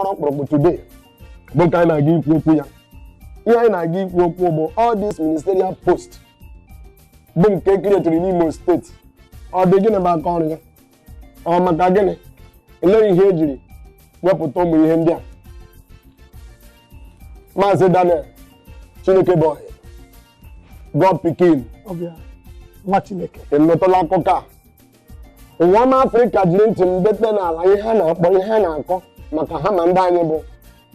Ọkpụrụkpụ today bụ nke anyị na-aga ikwu okwu ya. Ihe anyị na-aga ikwu okwu bụ all this ministerial post bụ nke creatiri n'Imo Steeti. Ọ dị gịnị bụ aka ọrụ ya? Ọ maka gịnị? Elee ihe ejiri wepụta ụmụ ihe ndị a? Maazị Daniel Chineke boy, God pikin. Ọbịa nwa Chineke. Ị nụtụla akụkọ a? Ụwa ọma Afrịka jiri ntị m dete n'ala ihe ha na-akpọ, ihe ha na-akọ maka ha ma ndị anyị bụ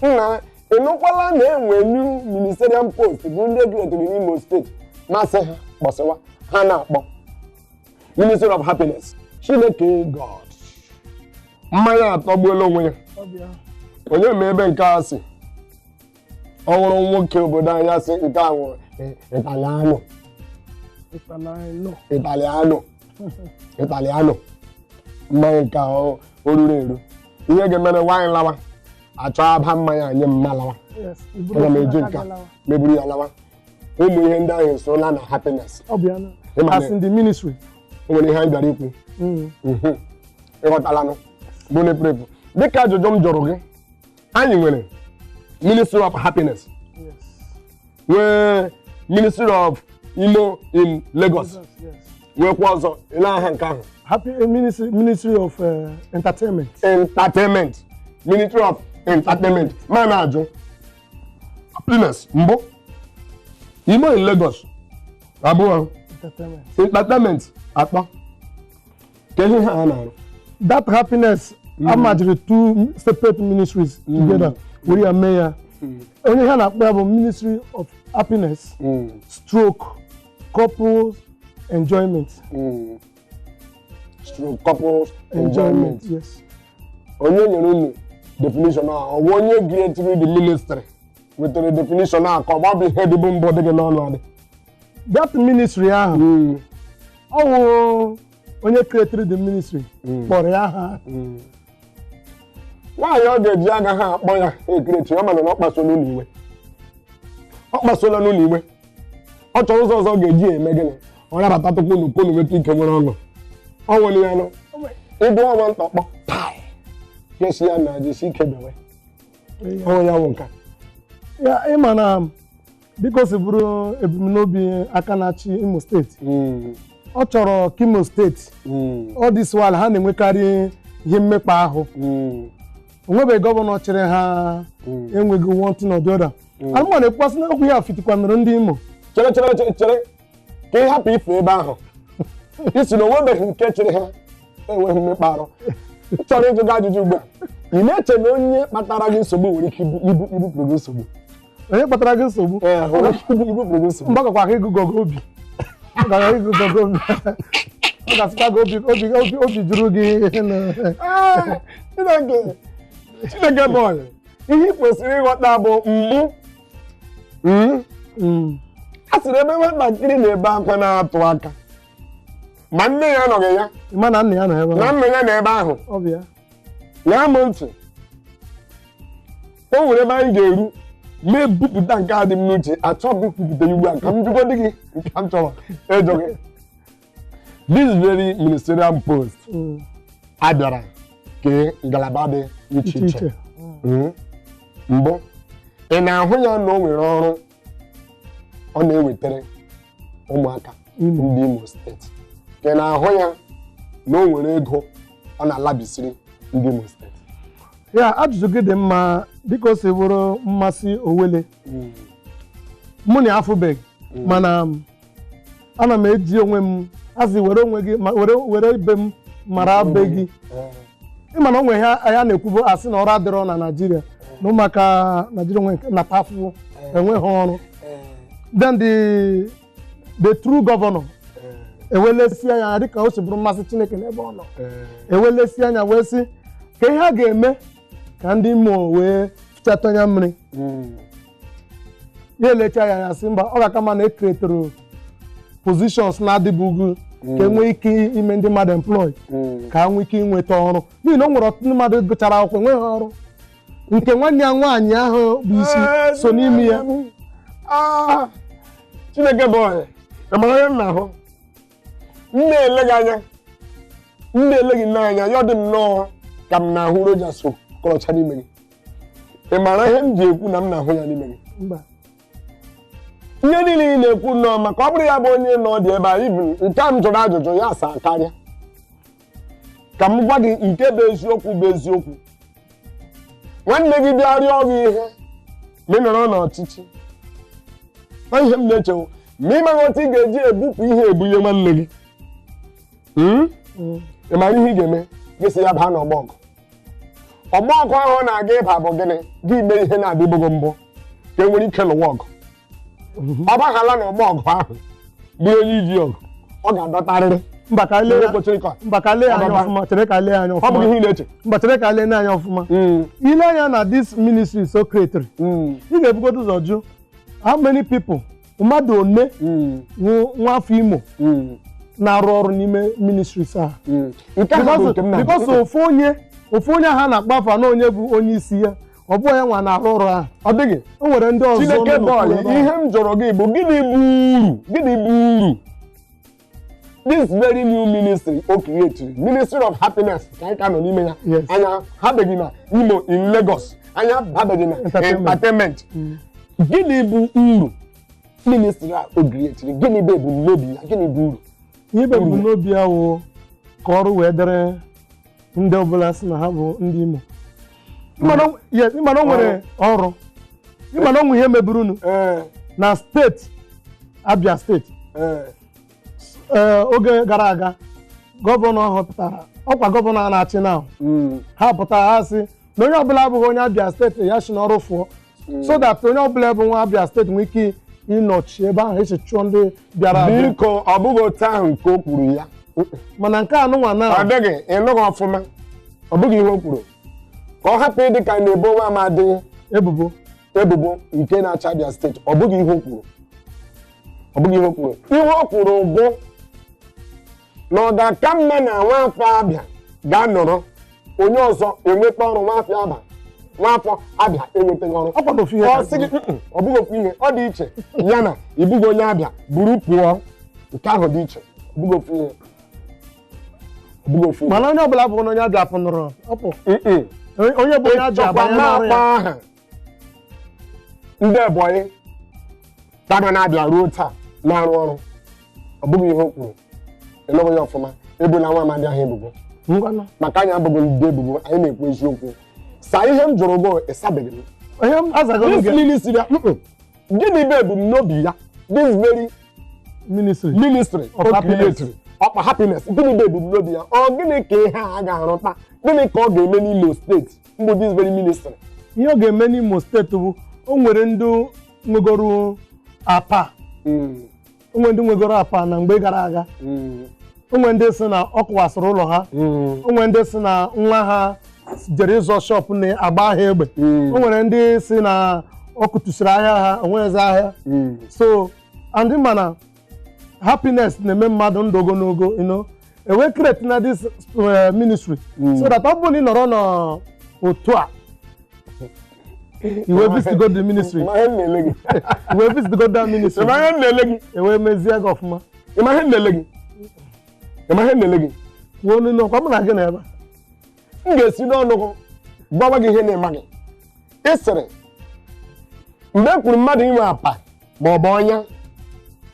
nna. Ị nụkwala na enwe new ministerial post bụ ndị creatiri n'Imo Steeti? Masị ha kpọsịwa ha na-akpọ Ministry of Happiness. Chineke God, mmanya atọgbuola onwe ya. Ọbịa. Onye ma ebe nke a si? Ọ hụrụ nwoke obodo anyị asị nke a nwụrụ Italiano. Italiano. Italiano, Italiano, mmanya nke a o ruru eru ihe ga-emere nwaanyị lawa achọ aba mmanya anyị mma lawa. Yes. Aga m eji nke a meburu ya lawa. Ụmụ ihe ndị ahụ esola na happiness. Ọbịa na Ịma as in the ministry. O nwere ihe anyị bịara ikwu. Ịghọtalanụ bụ na-epu dịka ajụjụ m jụrụ gị, anyị nwere Ministry of Happiness, nwee Ministry of Imo in Lagos, nwekwa ọzọ ile aha nke ahụ. Happy ministry, Ministry of Entertainment. Entertainment, Ministry of Entertainment. Ma na-ajụ, happiness mbụ, Imo in Lagos abụọ, Entertainment. Entertainment atọ, ka ihe ha na-arụ? That happiness amajiri two separate ministries together were ya mee ya. Onye ha na-akpọ ya bụ Ministry of Happiness stroke Couples Enjoyment. Stroke Couples Enjoyment. Enjoyment, yes. Onye nyere unu definition a? Ọ bụ onye creatiri the ministry wetara definition a, ka ọ bụ ihe dịbụ mbụ dị gị n'ọnụ adị? That ministry ahụ, ọ wụ onye created the ministry kpọrọ ya aha. Nwaanyị ọ ga-eji agaghị akpọ ya ecreate ọ, mana na ọ kpasuola unu iwe, ọ kpasuola n'ụlọ iwe. Ọ chọrọ ụzọ ọzọ ọ ga-eji eme gịnị? Ọ nabata tupu unu ka unu nweta ike nwere ọṅụ. Ọ nwere ya nụ ịbụ ọnwa ntọkpọ pai kesi ya na jisi ike bewe ọnwụ ya wụ nka. Ya ịma na dịka o si bụrụ ebumnobi aka na-achị Imo Steeti, ọ chọrọ ka Imo Steeti, all this while ha na-enwekarị ihe mmekpa ahụ, onwebeghị gọvanọ chịrị ha enweghị one thing or the other. Alụmọ na-ekwukwasị na okwu ya fitikwanụrụ ndị Imo. Chere, chere, chere, chere, ka ị hapụ ife ebe ahụ isi na onwebeghị nke chịrị ha enweghị mmekpa arụ. M chọrọ ịjụ gị ajụjụ ugbu a: ị na-eche na onye kpatara gị nsogbu nwere ike ibupụrụ gị nsogbu? Onye kpatara gị nsogbu? Ee, nwere ike ibupụrụ gị nsogbu. Mgbe ọ gakwa ịgụgọ gị obi, ọ gara ịgụgọ gị obi, ọ ga-asịkwa gị obi obi obi obi juru gị Ah, Chineke, Chineke bụ onye ihe ị kwesịrị ịghọta bụ mgbu. A sịrị ebe nwatakịrị na-ebe akwa na-atụ aka ma nne ya anọghị ya. Ịma na nna ya nọ ebe na ahụ. Nna ya nọ ebe ahụ. Ọ bụ ya. Lee m ntị, o nwere ebe anyị ga-eru mee bupụta nke a dị m n'uche. Achọghị m ikwupụta ya ugbu a, ka m jụgodị gị nke m chọrọ ịjụ gị. This very ministerial post a bịara kee ngalaba dị iche iche iche iche. Mbụ, ị na-ahụ ya na o nwere ọrụ ọ na-ewetara ụmụaka Imo. ndị Imo Steeti, ka ị na-ahụ ya na o nwere ego ọ na-alabisiri ndị Imo Steeti? Ya, ajụjụ gị dị mma. Dịka o si bụrụ mmasị owele mụ na afụbeghị, mana ana m eji onwe m azị were onwe gị ma were ibe m mara be gị. Ịma na o nwere ihe ya na-ekwubu, asị na ọrụ adịrọ na Naịjirịa, na ụmụaka Naịjirịa nwe nata afụfụ enweghị ọrụ. Then the true governor ewelesi anya, dịka o si bụrụ mmasị Chineke n'ebe ọ nọ, ewelesi anya wee sị ka ihe a ga-eme ka ndị Imo wee fichata anya mmiri. Ya elecha ya anya sị mba, ọ ga-aka mma na ecreatoro positions na-adịbụghị ka enwee ike ime ndị mmadụ employ, ka ha nwee ike inweta ọrụ, n'ihi na o nwere ọtụtụ ndị mmadụ gụchara akwụkwọ enweghị ọrụ, nke nwanne ya nwaanyị ahụ bụ isi so n'ime ya. Ah, Chineke bụ onye ị mara onye m na-ahụ. M na-ele gị anya, m na-ele gị n'anya ya, ọ dị m nnọọ ka m na-ahụ Rochas Okorocha n'ime gị. Ị maara ihe m ji ekwu na m na-ahụ ya n'ime gị? Mba. Ihe niile ị na-ekwu nnọọ, maka ọ bụrụ ya bụ onye nọ dị ebe a, even nke a m jụrụ ajụjụ ya asa karịa. Ka m gwa gị nke bụ eziokwu bụ eziokwu. Nwanne gị bịa rịọ gị ihe ma ị nọrọ n'ọchịchị, na ihe m na-echewo ma ị maghị otu ị ga-eji ebupụ ihe ebunye nwanne gị. Hmm? Ị mara ihe ị ga-eme? Gị sị ya baa n'ọgbọ ọgụ. Ọgbọ ọgụ ahụ ọ na-aga ịba bụ gịnị? Gị mee ihe na-adịbụghị mbụ ka e nwere ike lụwa ọgụ. Ọ baghala n'ọgbọ ọgụ ahụ bụrụ onye iji ọgụ, ọ ga-adọtarịrị. Mba, ka lee Ihe kwesịrị ka mba, ka lee anya Ọbaba. ọfụma. Chere ka lee anya ọ bụghị ọfụma. ihe ị na-eche. Mba, chere ka lee anya ọfụma. Ile anya na this ministry so created, ị ga-ebugodo ụzọ jụ how many people, mmadụ one wụ nwafọ Imo na-arụ ọrụ n'ime ministries a. Nke ahụ bụ nke m na Because ofu onye ha na-akpa afa na onye bụ onye isi ya, ọ bụghị ya nwa na-arụ ọrụ ahụ. Ọ dịghị. O nwere ndị ọzọ Chineke nọ bọọlụ n'okpuru ebe ahụ. ihe m jụrụ gị bụ, gịnị bụ uru, gịnị bụ uru this very new ministry o create, Ministry of Happiness, ka anyị ka nọ n'ime ya? Yes. Anya habeghị na Imo in Lagos, anya babeghị na Entertainment. entertainment. Gịnị bụ uru ministry a o create? Gịnị bụ ebumnobi ya? Gịnị bụ uru? Ihe bụ ebumnobi ya wụ ka ọrụ wee dịrị ndị ọbụla si na ha bụ ndị Imo. Yes, ịmana o nwere ọrụ, ịmana o nwe ihe mebirunu na steeti Abia Steeti. Ee, oge gara aga, gọvanọ họpụtara ọkwa gọvanọ a na-achị na ha pụtara, ha sị na onye ọbụla abụghị onye Abia Steeti, ya si n'ọrụ fụọ, so that onye ọbụla bụ nwa Abia Steeti nwee ike ịnọchi ebe ahụ esi chụọ ndị bịara abịa. Biko, ọ bụghị otu ahụ nke o kwuru ya. Mana nke anụnwa na Ọ dịghị, ịnụghị ọfụma. Ọ bụghị ihe o kwuru. Ka ọ hapụ ịdị ka na-ebo nwa amadị ebubo. Ebubo nke na-achị Abia Steeti. Ọ bụghị ihe o kwuru, ọ bụghị ihe o kwuru. Ihe o kwuru bụ na ọ ga-aka mma na nwafọ Abịa ga-anọrọ, onye ọzọ enweta ọrụ, nwafọ Abịa, nwafọ Abịa enwetaghị ọrụ. Ọ kwado ofu ihe Ọ ka sị gị, "Mm-mm, ọ bụghị ofu ihe, ọ dị iche ya na ịbụghị onye Abịa buru pụọ." Nke ahụ dị iche. Ọ bụghị ofu ihe, ọ bụghị ofu ihe. Mana onye ọbụla bụ onye Abịa pụnụrụ ọpụ. Mm-mm. Onye bụ onye Abịa Ịchọkwa abanye n'ọrụ na-akpọ ya. aha ndị Ebonyi taga na-abịa ruo taa na-arụ ọrụ. Ọ bụghị ihe o kwuru. Ịnụghị ya ọfụma. Ebola nwa amadi ahụ ebubo. Ngwanụ. Maka anyị abụghị ndị ebubo, anyị na-ekwu eziokwu. Saa ihe m jụrụ gị, ịsabeghị m. Onye m azago This gị. ministry ya, gịnị bụ ebumnobi ya, this very Ministry ministry of o happiness. create, ọkpa happiness? Gịnị bụ ebumnobi ya? Ọ gịnị ka ihe a ga-arụta? Gịnị ka ọ ga-eme n'Imo Steeti mbụ, this very ministry? Ihe ọ ga-eme n'Imo Steeti bụ o nwere ndị nwegoro apa, o nwere ndị nwegoro apa na mgbe gara aga. O nwere ndị si na ọ kụwasịrị ụlọ ha. O nwere ndị si na nwa ha jere ịzọ shop na-agba ha egbe. O nwere ndị si na ọ kụtusiri ahịa ha, onweghịzi ahịa. So and mana happiness na-eme mmadụ ndụ ogologo, ewe create na this ministry so that ọ bụrụ na ị nọrọ n'otu a, iwe visit go the ministry. Ịma ihe m na-ele gị? Iwe visit go that ministry. Ịma ihe m na-ele gị? Ewe mezie gị ọfụma. Ịma ihe m na-ele gị? Ịma ihe m na-ele gị? Kwuo onu n'ọkwa mụ na gị na ebe a. M ga-esi n'ọnụ gị gwawa gị ihe na-eme gị. Ị sịrị mgbe e kwuru mmadụ inwe apa ma ọ bụ ọnya,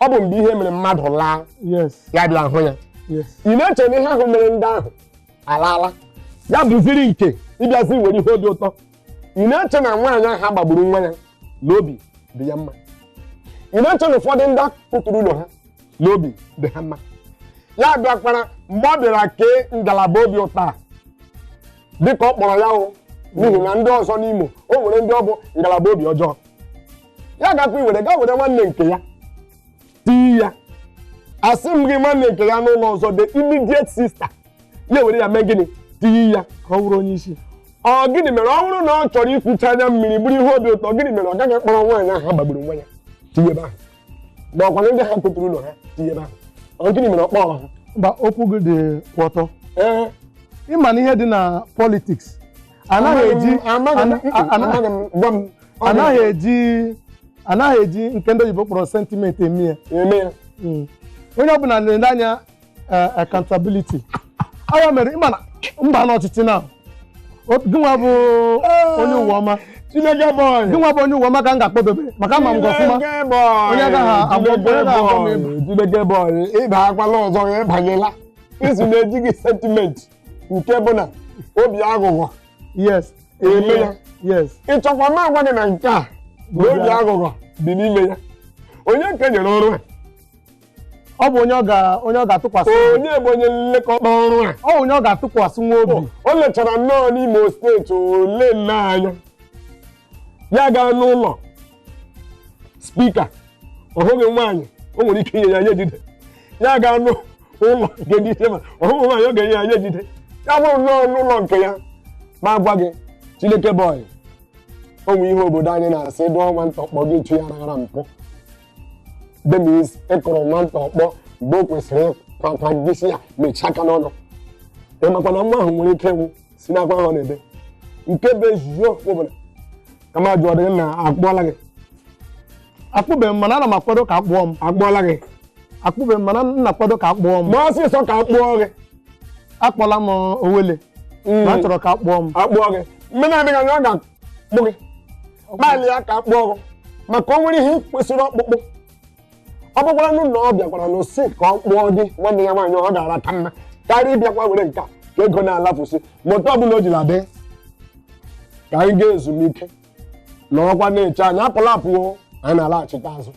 ọ bụ mgbe ihe mere mmadụ laa, ya bịa hụ ya. Ị na-eche na ihe ahụ mere ndị ahụ alaala, ya bụziri nke ịbịazi were ihe obi ụtọ. Ị na-eche na nwaanyị ahụ gbagburu nwa ya n'obi dị ya mma? Ị na-eche na ụfọdụ ndị kụturu ụlọ ha n'obi dị ha mma? Ya bịakwara mgbe ọ bịara kee ngalaba obi ụtọ a, dịka ọ kpọrọ ya o, n'ihi na ndị ọzọ n'Imo, o nwere ndị ọ bụ ngalaba obi ọjọọ. Ya gakwa iwere gaa were nwanne nke ya tii ya, asị m gị, nwanne nke ya n'ụlọ ọzọ, the immediate sister ya, were ya mee gịnị? Tii ya. Ka ọ bụrụ onye isi. Ọ gịnị mere ọ bụrụ na ọ chọrọ ikwucha anya mmiri bụrụ ihe obi ụtọ, gịnị mere ọ gaghị kpọrọ nwaanyị ahụ ha gbagburu nwa ya tinye ebe ahụ, ma ọkwa ndị ha kụturu ụlọ ha tinye ebe ahụ? Ọ gịnị mere ọ kpọrọ ha? Mba, okwu gị dị kwụ ọtọ. Ee. Ịma na ihe dị na politics, anaghị eji amaghị m. Amaghị m, gwa m. Ọ anaghị eji nke ndị oyibo kpọrọ sentiment eme ya. Eme ya. Onye ọbụla na-ele anya accountability. Ọ ya mere ịma na mba n'ọchịchị na Gịnwa bụ onye ụwa ọma. Chineke boy. Gịnwa bụ onye ụwa ọma ka m ga-akpọdobe maka ama m gị ọfụma. Chineke boy. Onye agaghị Chineke onye agaghị agwọ m boy. ịba. Chineke boy, ịba akwala ọzọ, ịbanyela izu na-eji gị sentiment nke bụ na obi aghụghọ Yes. eme ya. Yes. Ịchọkwa m agwa gị na nke a na obi aghụghọ dị n'ime ya. Onye nke nyere ọrụ a? Ọ bụ onye ọ ga onye ọ ga-atụkwasị obi. Onye bụ onye nlekọta ọrụ a? Ọ bụ onye ọ ga-atụkwasị nwa obi. O lechara nnọọ n'Imo steeti ole nne anya, ya gaa n'ụlọ spika, ọ hụghị nwaanyị o nwere ike inye ya, ya ejide. Ya gaa n'ụlọ nke ndị isi ma ọ hụghị nwaanyị ọ ga-enye ya, ya ejide. Ya bụrụ nnọọ n'ụlọ nke ya ma gwa gị, Chineke boy, o nwe ihe obodo anyị na-asị, dụọ nwata ọkpọ gị chụ ya raghara mpụ. Demis ịkụrụ nwata ọkpọ mgbe o kwesịrị ịkwakwa gị ya mechie aka n'ọnụ. Ị makwa na nwa ahụ nwere ike ịnwụ si n'akwa ahụ ọ na-ebe. Nke bụ eziokwu bụ na kama jụọ dị na akpụọla gị? Akpụbeghị m, mana ana m akwado ka akpụọ m. Akpụọla gị? Akpụbeghị m, mana m na-akwado ka akpụọ m. Ma ọsịsọ ka akpụọ gị. Akpọla m Owele ma a chọrọ ka akpụọ m. Akpụọ gị, mgbe na-adịghị anya ọ ga-akpụ gị. Gbalị ya ka akpụọ gị, maka o nwere ihe kwesịrị ọkpụkpụ. Ọ bụkwara nụ na ọ bịakwara n'osi ka ọ kpụọ gị nwanne ya nwaanyị, ọ gara aka mma karịa ịbịakwa were nke a ka ego na-alafụsị. Ma otu ọbụla o jiri adị, ka anyị gaa ezumike na ọkwa na-eche anyị apụla apụo, anyị na-alaghachite azụ.